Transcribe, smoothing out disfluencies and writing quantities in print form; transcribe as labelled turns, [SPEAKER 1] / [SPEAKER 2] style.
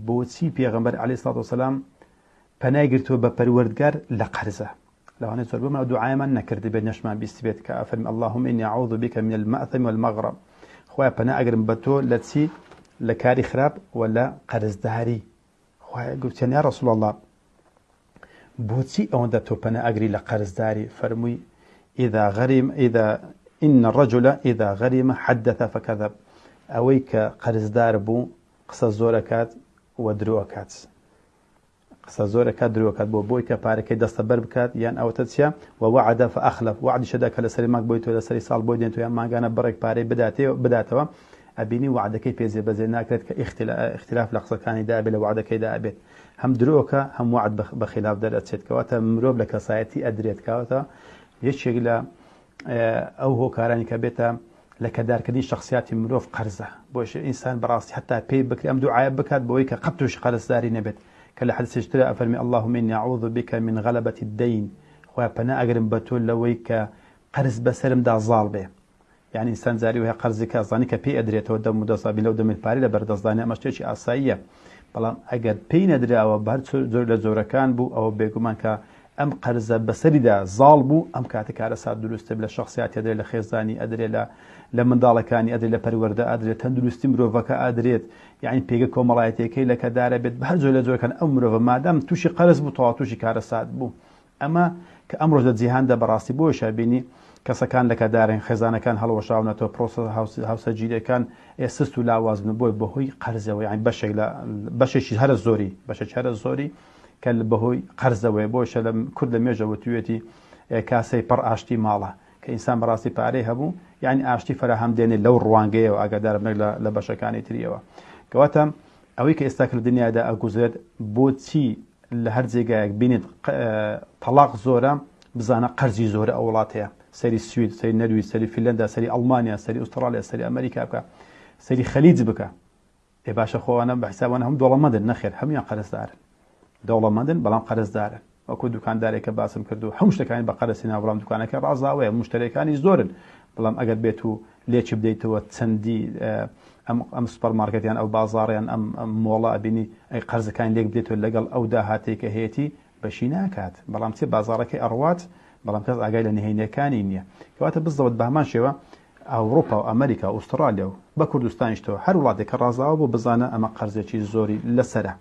[SPEAKER 1] بۆچی پێغەمبەر عەلەیهی سڵات وسەلام پەنای گرتووە بە پەروەردگار لە قەرزە؟ لەوانەیە زۆربەمان ئەو دوعایەمان نەکردبێت، نەشمان بیستبێت کە ئەفەرمی اللهم إني أعوذ بك من المأثم والمغرم، خوایە پەنا ئەگرم بە تۆ لە چی؟ لە کاری خراپ و لە قەرزداری. خوایە گوتیان یا رسول الله بۆچی ئەوەندە تۆ پەنا ئەگری لە قەرزداری؟ فەرمووی إذا غرم إذا إن الرجل إذا غرم حدث فكذب، ئەوەی کە قەرزدار بوو قسە زۆر ئەکات و درۆ ئەکات، قسە زۆر ئەکات درۆ ئەکات، بۆ بۆی کە پارەکەی دەستەبەر بکات، یان ئەوەتە چیە و وعد فأخلف، وعدیش ئەدا کە لەسەری مانگ بۆی تۆ لەسەری ساڵ بۆی دێنێتەوە یان مانگانە بڕێک پارەی بداتێ بداتەوە، ئەبینی وعدەکەی پێ جێبەجێ ناکرێت کە ئیختلاف لە قسەکانیدا ئەبێت لە وعدەکەیدا ئەبێت، هەم درۆکە هەم وعد بە خیلاف دەرئەچێت، کەواتە مرۆڤ لە کەسایەتی ئەدرێت، کەواتە یەکێک لە ئەو هۆکارانی کە بێتە لەکەدارکردنی شخصیاتی مرۆڤ قەرزە. بۆیش ئینسان بەڕاستی حتا پێی بکرێ ئەم دوعایە بکات بۆی کە قەت تووشی قەرزداری نەبێت، کە لە حەدیثێکی ترا ئەفەرمی اللهم إني أعوذ بك من غلبة الدين، خوایە پەنا ئەگرم بە تۆ لەوەی کە قەرز بەسەرمدا زاڵ بێ. یعنی ئینسان جاری وایە قەرزی کە ئەزانی کە پێی ئەدرێتەوە دەم و دەستا بی لەو دەمێت پارەی لە بەردەستدانێ، ئەمە شتێکی ئاساییە، بەڵام ئەگەر پێی نەدراوە بە هەر جۆر لە جۆرەکان بوو، ئەوە بێگومان کە ئەم قەرزە بەسەریدا زاڵ بوو، ئەم کاتە کارەسات دروست دەبێت، لە شەخسیاتی ئەدرێت، لە خێزانی ئەدرێت، لە لە منداڵەکانی ئەدرێت، لە پەروەردە ئەدرێت، تەندروستی مرۆڤەکە ئەدرێت، یعنی پێگە کۆمەڵایەتیەکەی لەکەدارە بێت، بە هەر جۆر لە جۆرەکان ئەو مرۆڤە مادام تووشی قەرز بوو تەواو تووشی کارەسات بوو. ئەمە کە ئەمڕۆش لە جیهاندا بەڕاستی بۆیشە بینی کەسەکان لەکەدارن، خێزانەکان هەڵوەشاونەتەوە، پرۆسە هاوسەرگیریەکان سست و لاوازن بۆی بەهۆی قەرزەوە، یعنی بەشێک لە بەشێکی هەرە زۆری بەشێکی هەرە زۆری کە بەهۆی قەرزەوەیە. بۆیشە لە کورد لە مێژەوە توێتی کاسەی پڕ ئاشتی ماڵە، کە ئینسان بەڕاستی پارەی هەبوو یعنی ئاشتی فەراهەم دێنێ لەو ڕوانگەیەوە، ئاگادارم نەک لە بەشەکانی تریەوە. کەواتە ئەوەی کە ئێستا کە لە دنیادا ئەگوزرێت، بۆچی لە هەر جێگایەک بینیت تەڵاق زۆرە، بزانە قەرزی زۆرە ئەو وڵاتەیە. سەری سوید، سەری نەرویج، سەری فینلەندا، سەری ئەڵمانیا، سەری ئوسترالیا، سەری ئەمریکا بکە، سەری خەلیج بکە. ئێ باشە خۆوانە بە حسابانە هەموو دەوڵەمەندن؟ نەخێر، هەموویان قەرزدارن. دەوڵەمەندن بەڵام قەرزدارن. وەکو دوکاندارێک کە باسم کرد و هەموو شتەکانی بە قەرز هێنا، بەڵام دوکانەکە ڕازاوەیە، مشتەریەکانی زۆرن، بەڵام ئەگەر بێت و لێکی بدەیتەوە چەندی ئەم ئەم سوپەر مارکێت یان ئەو بازاڕ یان ئەم مۆڵە ئەبینی ئەی قەرزەکانی لێک بدەیتەوە لەگەڵ ئەو داهاتەی کە هەیەتی بەشی ناکات، بەڵام چێ بازاڕەکەی ئەڕوات، بەڵام کەس ئاگای لە نهێنیەکانی نییە. کەواتە بزەوت بە هەمان شێوە ئەوروپا و ئەمریکا و ئوسترالیا و بە کوردستانیشتەوە هەر وڵاتێک کە ڕازاوە بۆ بزانە ئەمە قەرزێکی زۆری لەسەرە.